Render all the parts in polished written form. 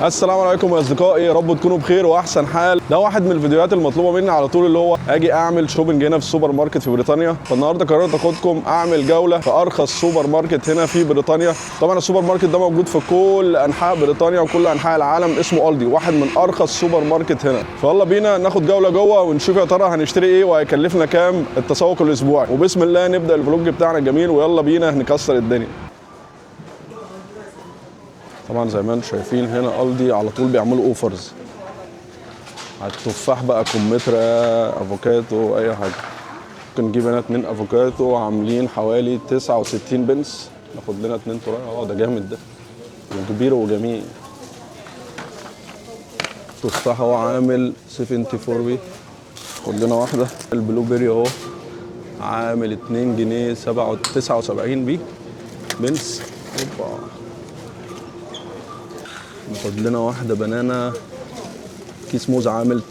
السلام عليكم يا اصدقائي، يا رب تكونوا بخير واحسن حال. ده واحد من الفيديوهات المطلوبة مني على طول، اللي هو اجي اعمل shopping هنا في السوبر ماركت في بريطانيا. فالنهارده قررت اخدكم اعمل جولة في ارخص سوبر ماركت هنا في بريطانيا. طبعا السوبر ماركت ده موجود في كل انحاء بريطانيا وكل انحاء العالم، اسمه ألدي، واحد من ارخص سوبر ماركت هنا. فيلا بينا ناخد جولة جوه ونشوف يا ترى هنشتري ايه وهيكلفنا كام التسوق الاسبوعي. وبسم الله نبدا ال vlog بتاعنا الجميل، ويلا بينا نكسر الدنيا. طبعا زي ما انتم شايفين هنا ألدي على طول بيعملوا offers على التفاح بقى، كمثرى، افوكاتو، اي حاجة. ممكن نجيب هنا 2 افوكاتو عاملين حوالي 69 بنس، ناخد لنا 2 تراي. ده جامد ده، وكبير وجميل. تفاح هو عامل 74 p، خد لنا واحدة. ال blueberry اهو عامل 2 جنيه 79 p بنس. اوبا، ناخد لنا واحدة banana، كيس موز عامل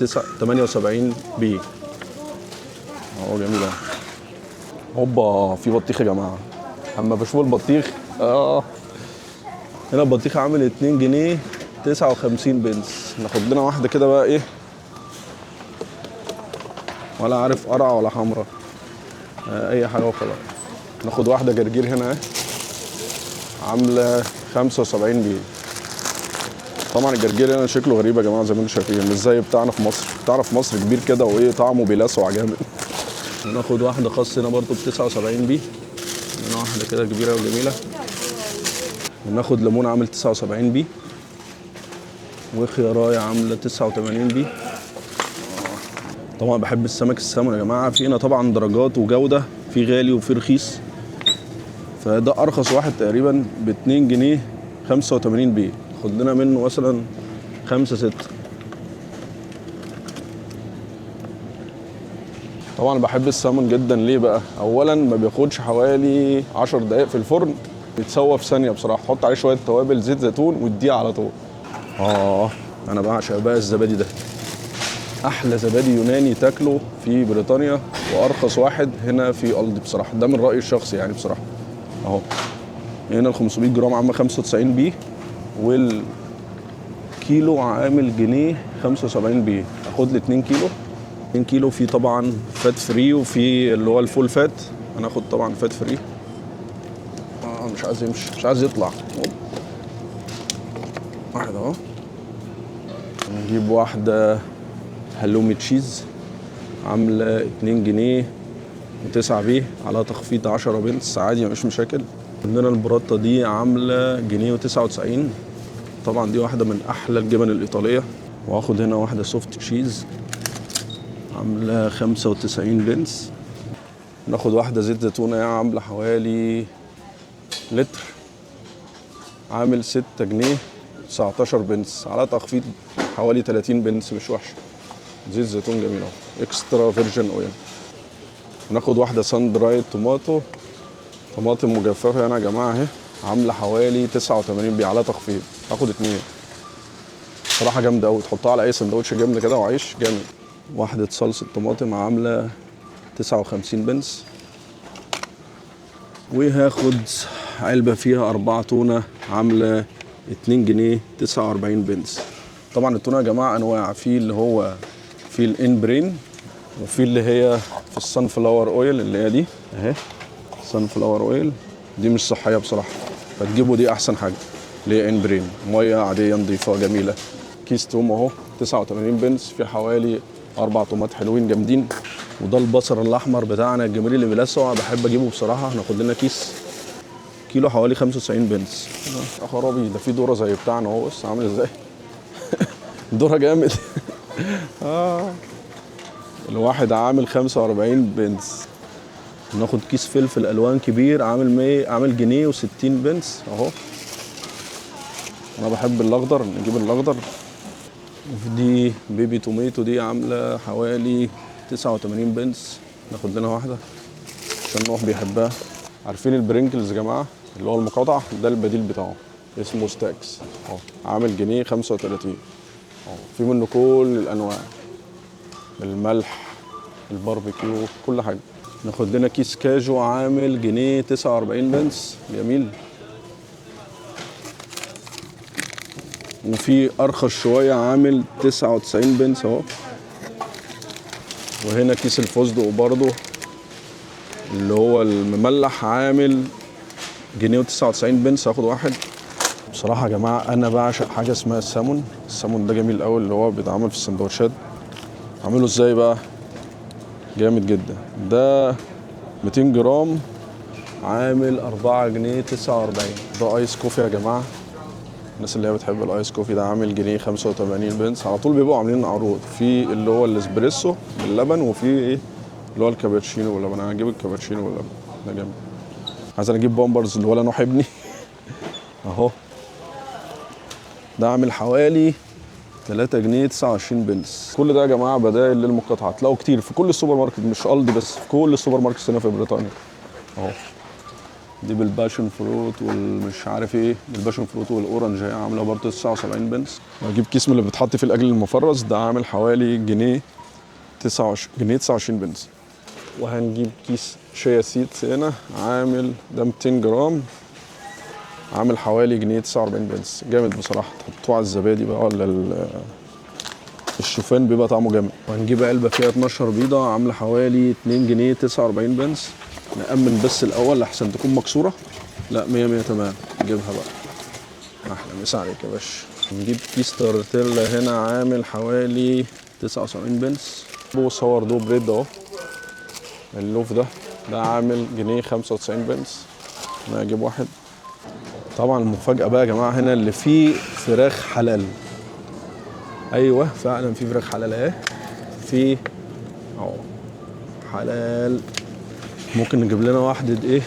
78 p، اهو جميل اهو. هوبا، في بطيخ يا جماعة، اما بشوف البطيخ هنا البطيخ عامل 2 جنيه 59 بنس. ناخد لنا واحدة كده بقى، ايه ولا عارف قرعة ولا حمرا، اي حاجة وخلاص. ناخد واحدة جرجير هنا اهي عاملة 75 p. طبعا الجرجير هنا شكله غريب يا جماعة زي ما انتم شايفين، مش زي بتاعنا في مصر. بتاعنا في مصر كبير كده وايه طعمه بيلسع جامد. ناخد واحدة خس هنا برضو ب 79 p، هنا واحدة كده كبيرة وجميلة. وناخد ليمون عامل 79 p، وخيارايه عامله 89 p. طبعا بحب السمك السلمون يا جماعة. في هنا طبعا درجات وجوده، في غالي وفي رخيص، فده ارخص واحد تقريبا ب 2 جنيه 85 p. خد لنا منه مثلا 5 6. طبعا بحب السلمون جدا. ليه بقى؟ اولا ما بياخدش حوالي 10 دقايق في الفرن، بيتسوى في ثانية بصراحة. حط عليه شوية توابل، زيت زيتون، واديه على طول. انا بعشق بقى الزبادي ده، احلى زبادي يوناني تاكله في بريطانيا، وارخص واحد هنا في ألدي بصراحة. ده من رايي الشخصي يعني بصراحة. اهو هنا ال 500 جرام عامل 95 p، والكيلو عامل جنيه 75 p. اخد لي 2 كيلو. 2 كيلو في طبعا fat free وفي اللي هو ال full fat. انا اخد طبعا fat free. مش عايز يمشي، مش عايز يطلع. واحد اهو. نجيب واحدة halloumi cheese عاملة 2 جنيه و9 p، على تخفيض 10 بنس، عادي مفيش مشاكل. عندنا البراطة دي عاملة جنيه وتسعة وتسعين، طبعا دي واحدة من أحلى الجبن الإيطالية. وآخد هنا واحدة soft cheese عاملة 95 بنس. ناخد واحدة زيت زيتونة عاملة حوالي لتر، عامل 6 جنيه 19 بنس، على تخفيض حوالي 30 بنس، مش وحشة. زيت زيتون جميل اهو، extra virgin oil. وناخد واحدة sun dried tomato، طماطم مجففة هنا يا جماعة اهي، عاملة حوالي 89 p، على تخفيض. هاخد 2، صراحة جامدة أوي، تحطها على أي سندوتش جبنة كده وعيش جامد. واحدة صلصة طماطم عاملة 59 بنس. وهاخد علبة فيها 4 تونة عاملة 2 جنيه 49 بنس. طبعا التونة يا جماعة أنواع، في اللي هو في ال in brine، وفي اللي هي في ال sunflower oil اللي هي دي اهي، sunflower oil دي مش صحية بصراحة، فتجيبوا دي أحسن حاجة اللي هي in brine، مية عادية نظيفة جميلة. كيس توم اهو 89 بنس، في حوالي 4 تومات حلوين جامدين. وده البصل الأحمر بتاعنا الجميل اللي بيلسع، بحب أجيبه بصراحة. هناخد لنا كيس كيلو حوالي 95 بنس. يا خرابي، ده في ذرة زي بتاعنا اهو، بص عامل ازاي. ذرة جامد. الواحد عامل 45 بنس. ناخد كيس فلفل الوان كبير عامل مية، عامل جنيه وستين بنس اهو. انا بحب الاخضر، نجيب الاخضر. وفي دي baby tomato دي عامله حوالي 89 بنس، ناخد لنا واحدة عشان نوح بيحبها. عارفين ال Pringles يا جماعة اللي هو المقاطع ده، البديل بتاعه اسمه Stacks اهو، عامل جنيه 35 اهو. في منه كل الانواع، الملح، الباربيكيو، كل حاجة. ناخد لنا كيس كاجو عامل جنيه 49 بنس، جميل. وفي ارخص شوية عامل 99 بنس اهو. وهنا كيس الفستق برضو اللي هو المملح عامل جنيه و99 بنس، هاخد واحد. بصراحة يا جماعة انا بعشق حاجة اسمها السامون. السامون ده جميل قوي، اللي هو بيتعمل في السندوتشات. عامله ازاي بقى؟ جامد جدا. ده 200 جرام عامل 4 جنيه 49. ده ice coffee يا جماعة، الناس اللي هي بتحب ال ice coffee ده عامل جنيه 85 بنس. على طول بيبقوا عاملين عروض في اللي هو الاسبريسو باللبن، وفي ايه اللي هو الكابتشينو باللبن. انا هجيب الكابتشينو باللبن ده جامد. عايز انا اجيب بامبرز اللي ولا نوح ابني اهو. ده عامل حوالي 3 جنيه 29 بنس. كل ده يا جماعة بدائل للمقاطعه، تلاقوا كتير في كل السوبر ماركت، مش Aldi بس، في كل السوبر ماركت هنا في بريطانيا اهو. دي بال passion fruit والمش عارف ايه، بال passion fruit وال orange هي عامله برضه 79 بنس. واجيب كيس من اللي بيتحط فيه الاكل المفرز ده عامل حوالي جنيه 29، جنيه 29 بنس. وهنجيب كيس chia seeds هنا عامل ده 200 جرام عامل حوالي جنيه 49 بنس. جامد بصراحة، تحطوه على الزبادي بقى ولا الشوفان بيبقى طعمه جامد. وهنجيب علبة فيها 12 بيضة عامله حوالي 2 جنيه 49 بنس. نأمن بس الأول لحسن تكون مكسورة. لا 100 100 تمام، نجيبها بقى. أحلى مسا عليك يا باشا. نجيب كيس تورتيلا هنا عامل حوالي 79 بنس. بو sourdough bread اهو، ال loaf ده عامل جنيه 95 بنس. انا اجيب واحد. طبعا المفاجأة بقى يا جماعة هنا اللي فيه فراخ حلال. ايوه فعلا في فراخ حلال اهي، في اهو حلال. ممكن نجيب لنا واحدة ايه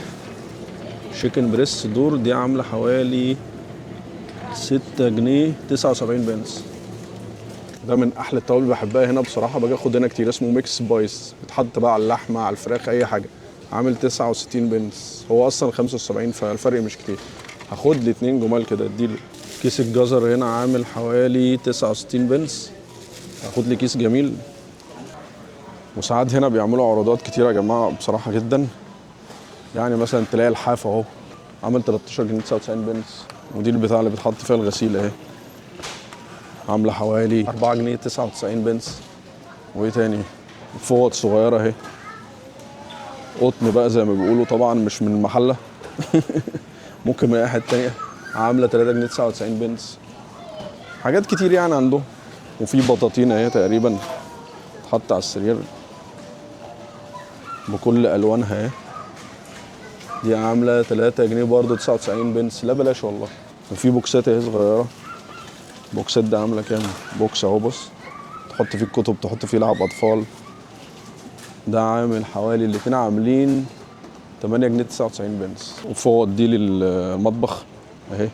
chicken breast صدور، دي عاملة حوالي 6 جنيه 79 بنس. ده من احلى التوابل اللي بحبها هنا بصراحة، باجي اخد هنا كتير. اسمه mix spice، بيتحط بقى على اللحمة على الفراخ اي حاجة. عامل 69 بنس، هو اصلا 75 فالفرق مش كتير. هاخد لي 2 جمال كده. اديله كيس الجزر هنا عامل حوالي 69 بنس، هاخد لي كيس جميل. وساعات هنا بيعملوا عروضات كتيرة يا جماعة بصراحة جدا. يعني مثلا تلاقي الحاف اهو عامل 13 جنيه 99 بنس. ودي البتاع اللي بيتحط فيها الغسيل اهي عاملة حوالي 4 جنيه 99 بنس. وايه تاني؟ فوط صغيرة اهي، قطن بقى زي ما بيقولوا، طبعا مش من المحلة ممكن من اي حتة تانية. عاملة 3 جنيه 99 بنس. حاجات كتير يعني عنده. وفي بطاطين اهي تقريبا تحط على السرير بكل الوانها اهي، دي عاملة 3 جنيه برضه 99 بنس. لا بلاش والله. وفي بوكسات اهي صغيرة، بوكسات ده عاملة كام؟ box اهو بص، تحط فيه الكتب، تحط فيه لعب اطفال. ده عامل حوالي الاتنين عاملين 8 جنيه 99 بنس. وفوط دي للمطبخ اهي،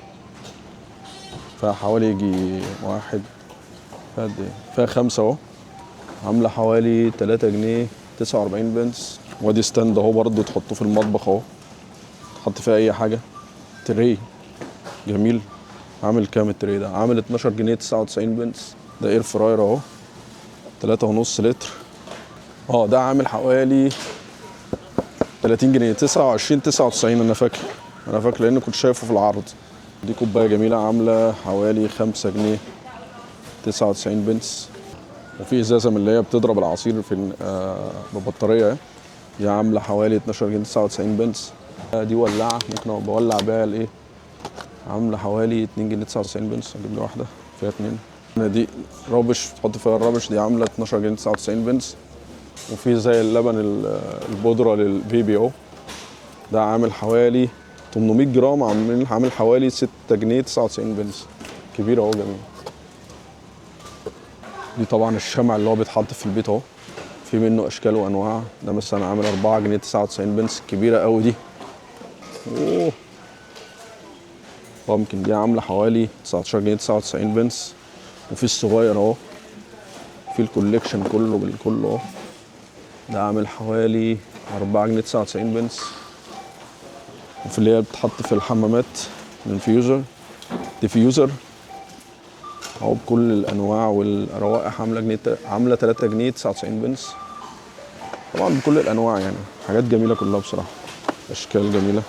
فيها حوالي يجي واحد فيها قد ايه؟ فيها 5 اهو، عاملة حوالي 3 جنيه 49 بنس. وادي stand اهو برضه تحطوه في المطبخ اهو، تحط فيها اي حاجة. tray جميل، عامل كام ال tray ده؟ عامل 12 جنيه 99 بنس. ده air fryer اهو 3.5 لتر، ده عامل حوالي 30 جنيه 29 99. انا فاكر لان كنت شايفه في العرض. دي كوباية جميلة عاملة حوالي 5 جنيه 99 بنس. وفي ازازة من اللي هي بتضرب العصير في ببطارية اهي، دي عاملة حوالي 12 جنيه 99 بنس. دي ولاعة ممكن ابقى بولع بيها الايه، عاملة حوالي 2 جنيه 99 بنس. اجيب لي واحدة فيها 2. دي rubbish تحط فيها ال rubbish، دي عاملة 12 جنيه 99 بنس. وفي زي اللبن البودرة لل baby اهو، ده عامل حوالي 800 جرام، عامل حوالي 6 جنيه 99 بنس. كبير اهو جميل. دي طبعا الشمع اللي هو بيتحط في البيت اهو، في منه اشكال وانواع. ده مثلا عامل 4 جنيه 99 بنس، كبيرة قوي دي. اوه ممكن دي عاملة حوالي 19 جنيه 99 بنس. وفي الصغير اهو، في ال collection كله بالكله اهو، ده عامل حوالي 4 جنيه 99 بنس. وفي اللي هي بتتحط في الحمامات ال infuser diffuser اهو بكل الانواع والروائح، عامله 3 جنيه 99 بنس. طبعا بكل الانواع يعني، حاجات جميلة كلها بصراحة، اشكال جميلة،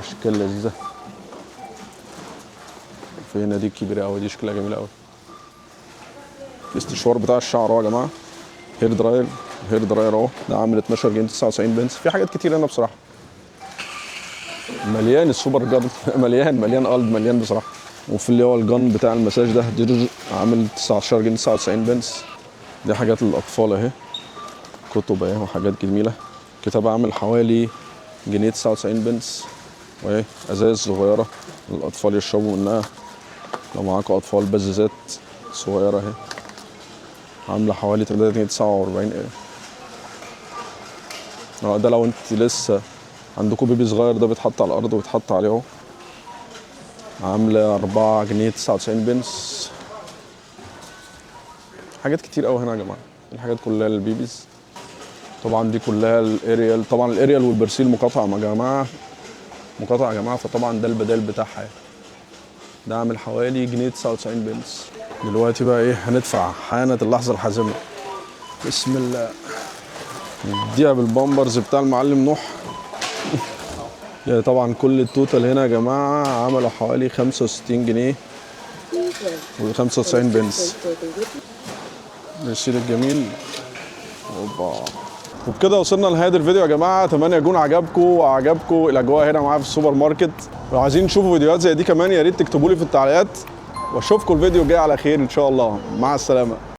اشكال لذيذة. في هنا دي كبيرة قوي، دي شكلها جميل قوي. الاستشوار بتاع الشعر اهو يا جماعة، hair dryer، hair dryer اهو، ده عامل 12 جنيه 99 بنس. في حاجات كتير هنا بصراحة، مليان السوبر جارد مليان مليان Aldi مليان بصراحة. وفي اللي هو ال gun بتاع المساج ده عامل 19 جنيه 99 بنس. دي حاجات للاطفال اهي، كتب اهي وحاجات جميلة. كتاب عامل حوالي جنيه 99 بنس. واهي ازاز صغيرة للاطفال يشربوا منها لو معاكوا اطفال، بزازات صغيرة اهي عامله حوالي 3 جنيه 49. ايه ده لو انت لسه عندكم baby صغير، ده بيتحط على الارض وبيتحط عليه اهو، عامله 4 جنيه 99 بنس. حاجات كتير قوي هنا يا جماعة، الحاجات كلها لل babies. طبعا دي كلها الاريال، طبعا الاريال والبرسيل مقاطعه يا جماعة، مقاطعه يا جماعة، فطبعا ده البدائل بتاعها يعني. ده عامل حوالي جنيه 99 بنس. دلوقتي بقى ايه هندفع، حانت اللحظة الحاسمة. بسم الله، نديها بالبامبرز بتاع المعلم نوح. يعني طبعا كل ال total هنا يا جماعة عملوا حوالي 65 جنيه و95 بنس. الرسيل الجميل. اوبا. وبكده وصلنا لنهاية الفيديو يا جماعة، اتمنى يكون عجبكم وعجبكم الاجواء هنا معايا في السوبر ماركت. لو عايزين تشوفوا فيديوهات زي دي كمان يا ريت تكتبوا لي في التعليقات، واشوفكم الفيديو الجاي على خير ان شاء الله. مع السلامة.